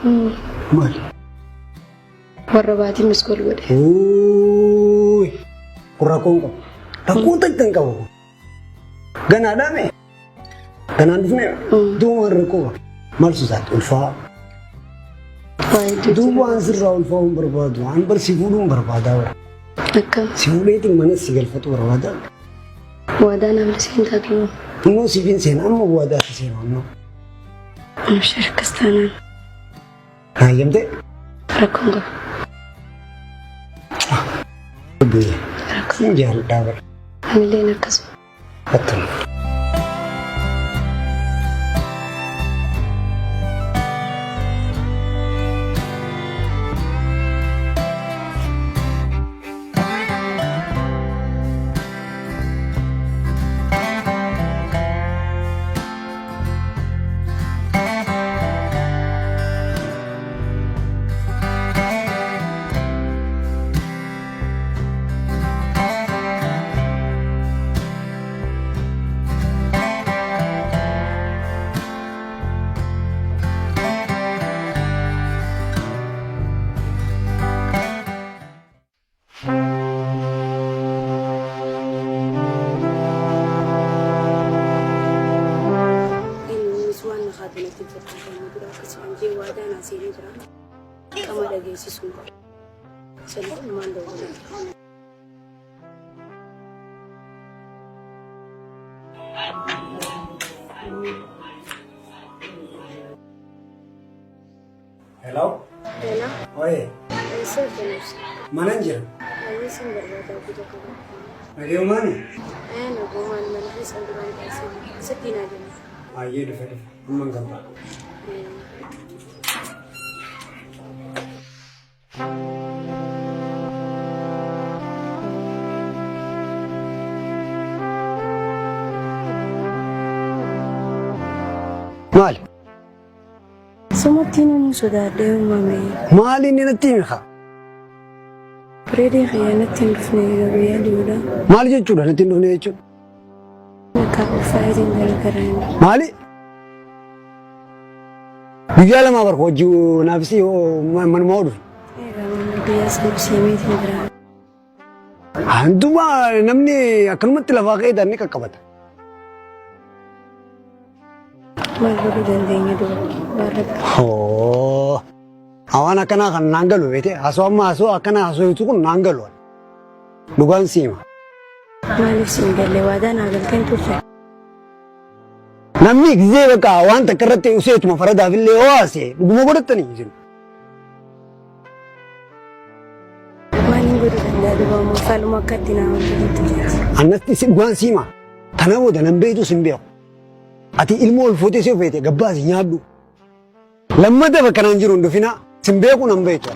Maali? Warra baatii miskool godhe. Uuuy. Kun rakkoo hin qabu. Rakkoo takka hin qabu. Ganaadhaa mee? Ganaan dhufnee duuba waan rakkoo qaba. Maal sodaatti ulfaa? Waa hedduu Duuba jira. waan sirraa ulfaa'uu hin barbaadu. Waan bar si fuudhuu hin barbaadaa bara. Akkam. Si fuudheetiin mana si galfatu barbaada. Waadaa naaf seentaa duuba. Innoo siif hin seena amma waadaa si seena innoo. Abshir akkas taanaan Hayyamtee? rakkoon qabu. Biyya. Sin jaalladhaa bara. Anilleen akkasuma. Attuma. Innis waan na kaatu natti hin fakkaatu amma dura akkasuma jee waadaa naa seenee jira. Qama dhageessisuun qaba. Saniif dhumaan dawwalee jira. Hello? Hello. Oye, Eessa jirtu? manan jira. Ani sin barbaada obbo tokko. Nagayumaani? Ee nagumaan mana keessa duraan taasise. Sitti naa jenna. Baay'ee dhufe dhufe. Amma hin gabbaa. Maali? Sumatti namuu sodaadhee uumame. Maali inni natti himi kaa? Bireediin kiyya natti hin dhufne egaa guyyaa dhiyoodha. Maal jechuudha natti hin dhufne jechuun? Akka ulfaayitiin gargaraan. Maali? Guyyaa lamaa barka hojii naafisi manumaa dhufe. Egaa guyyaa sana siimiitiin jira. Handuma namni akkanumatti lafaa ka'ee ni qaqqabata. Maal godhuu dandeenya duba? Waan rabbi. Hoo. Waan akkanaa kan naan galu beekte haasoo amma haasoo akkanaa haasoo kun naan galu. Dhugaan siima. Maaliif siin galle waadaa naa galteen turte? Namni gizee bakka waan takka irratti useetuma faradaaf illee yoo haasee dhuguma godhattanii isin. Maaliin godhuu danda'a duba ammoo faaluma akka itti naa hojjetutti jirti. Annatti si dhugaan siima. Tana booda nan beektu sin beeku. Ati ilmoo ol fuutee si ofeete gabbaasi nyaadhu. Lammata bakka naan jiru hin dhufinaa. Sin beeku nan beektu.